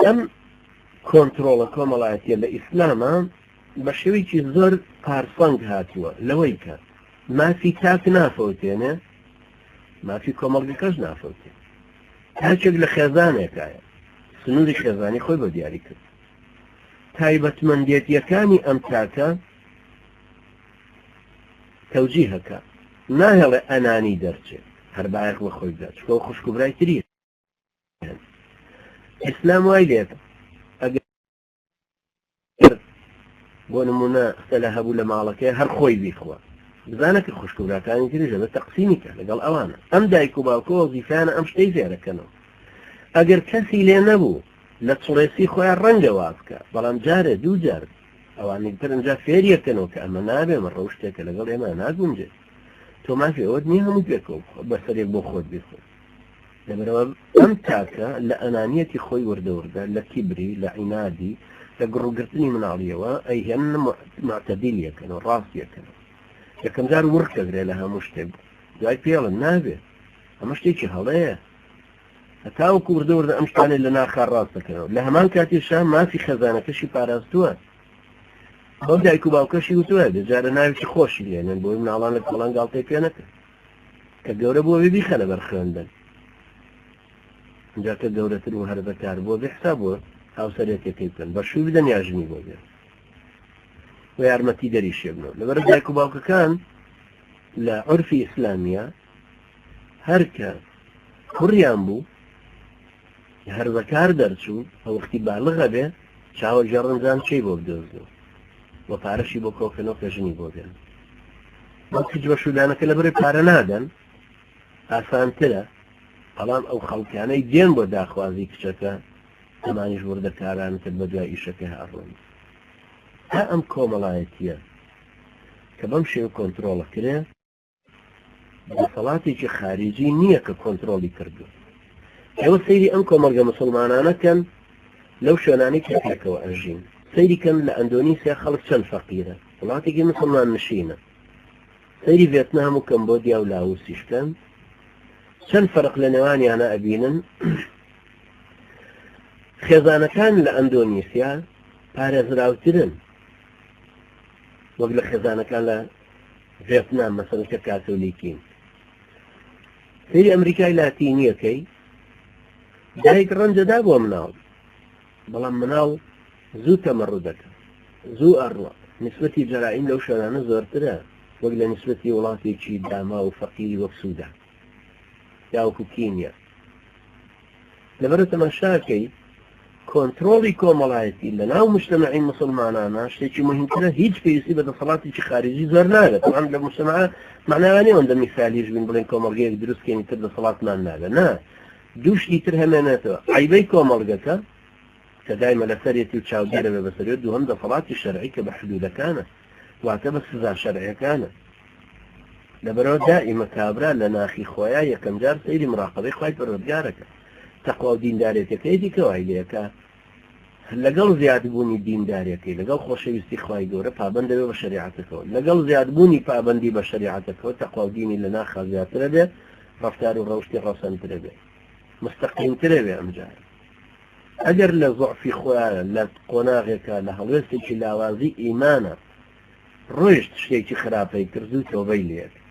ئەم کۆنترۆڵە کۆمەڵایەتیە لە ئیسلامە بە شێوەیەکی زۆر پارسەنگ هاتووە لەوەی کە مافی تاک نافەوتێنێ، مافی کۆمەڵگەکەش نافەوتێ. تاکێک لە خێزانێکایە سنووری خێزانی خۆی بۆ دیاری کرد، تایبەتمەندێتیەکانی ئەم تاکە تەوجیهەکە ناهێڵێ ئەنانی دەرچێت، هەر بایەخ بە خۆی بدات، چونکە خوشک و برای تری هەن. ئیسلام وای لێت ئەگەر بۆ نمونە سەلە هەبوو لە ماڵەکەی هەر خۆی بیخوا، بزانە کە خوشک و براکانی تریش ئەبێت تەقسیمی کە لەگەڵ ئەوانە. ئەم دایک و باوکە وەزیفەیانە ئەم شتەی فێرەکەنەوە. ئەگەر کەسی لێ نەبوو لە چڵێسی خۆیان ڕەنگە وا بکە، بەڵام جارێ دوو جار ئەوانی تر ئەنجا فێریەکەنەوە کە ئەمە نابێ، ئەمە ڕەوشتێکە لەگەڵ ئێمە ناگونجێت. تۆ مافی ئەوەت نییە هەموو پێکەوە بخۆ، بەسەرێک بۆ خۆت بیخۆی. لەبەرئەوە ئەم تاکە لە ئەنانیەتی خۆی وردە وردە، لە کیبری، لە عینادی، لە گڕوگرتنی مناڵیەوە ئەیهێنن معتەدیل یەکەنەوە، ڕاست یەکەنەوە. یەکەم جار وڕک ئەگرێ لە هەموو شتێک، دوای پێڵن نابێ، ئەمە شتێکی هەڵەیە. هەتاوەکو وردە وردە ئەم شتانەی لە ناخا ڕاست دەکەنەوە. لە هەمان کاتیشا مافی خێزانەکەشی پاراستووە. بەو دایک و باوکەشی وتووە بێ جارە ناوێکی خۆشی لێنن بۆی مناڵان لە کۆڵان گاڵتەی پێ نەکەن. کە گەورە بووە بێ بیخەنە بەر خوێندن. جا کە گەورەتر و هەرزەکار بووە بێ حساب بۆ هاوسەرێتیەکەی بکەن، بە شووی بدەن یا ژنی بۆ بێن و یارمەتی دەریشێ بنەوە. لەبەر دایک و باوکەکان لە عورفی ئیسلامیە هەر کە کوڕیان بوو هەرزەکار دەرچوو ئەو وەختی بالغە بێ چاوە گێڕنجان چی بۆ بدۆزنەوە و پارەشی بۆ کۆکەنەوە کە ژنی بۆ بێن. بەو کچ بە شوودانەکە لەبەرەی پارە نادەن ئاسانترە، بەڵام ئەو خەڵکانەی دێن بۆ داخوازی کچەکە ئەمانیش وردەکارانتر بە دوای ئیشەکە ئەڕۆن. تا ئەم کۆمەڵایەتیە کە بەم شێوە کۆنترۆڵە کرێ، دەسەڵاتێکی خارجی نییە کە کۆنترۆڵی کردووە. ئێوە سەیری ئەم کۆمەڵگە مسوڵمانانە کەن لەو شوێنانەی کە پێکەوە ئەژین، سەیری کەن لە ئەندۆنیسیا خەڵک چەند فەقیرە، وڵاتێکی مسوڵمان نشینە. سەیری ڤێتنام و کەمبۆدیا و لاوسیش کەن، چەند فەرق لە نێوانیانە ئەبینن. خێزانەکان لە ئەندۆنیسیا پارێزراوترن وەک لە خێزانەکان لە ڤێتنام مەسەلەن کە کاسۆلیکین. سەیری ئەمریکای لاتینیەکەی دایک ڕەنجەدا بۆ مناڵ، بەڵام مناڵ زوو تەمەڕ دەکە، زوو ئەڕوا. نسبەتی جەرائیم لەو شوێنانە زۆرترە وەک لە نسبەتی وڵاتێکی داما و فەقیری وەک سوودان یاوەکو کینیا. لەبەرە تەماشاکەی کۆنترۆڵی کۆمەڵایەتی لە ناو مجتەمەعی موسڵمانانە شتێکی مهمترە، هیچ پێویستی بە دەسەڵاتێکی خارجی زۆر نابێت. طبعا لە مجتەمع معناوانەیە ئەوەندە میسالیش بین بڵێن کۆمەڵگەیەک دروست کەین تر دەسەڵاتمان نابێت، نا، دوو شتی تر هەمێنێتەوە، عیبەی کۆمەڵگەکە کە دایمە لەسەرێتی و چاودێرە بێ بەسەرێت، دووهەم دەسەڵاتی شەرعی کە بە حدودەکانە، واتە بە سزا شەرعیەکانە. لەبەرەوە دائیمە کابرا لە ناخی خۆیا یەکەم جار سەیری مراقەبەی خوای پەروەردگارەکە، تەقوا و دیندارێتیەکەیەتی کە وای لێکا لەگەڵ زیادبوونی دیندارەکەی، لەگەڵ خۆشەویستی خوای گەورە پابەند دەبێت بە شەریعەتەکەوە، لەگەڵ زیادبوونی پابەندی بە شەریعەتەکەوە تەقوا و دینی لە ناخا زیاترە بێت، ڕەفتار و ڕەوشتی ڕەسەنترە بێت، مستەقیمترە بێ. ئەمجارە ئەگەر لە زۆعفی خۆیان لە قۆناغێکە لە هەڵوێستێکی لاوازی ئیمانە ڕۆیشت شتێکی خراپەی کرد و تۆبەی لێکرد.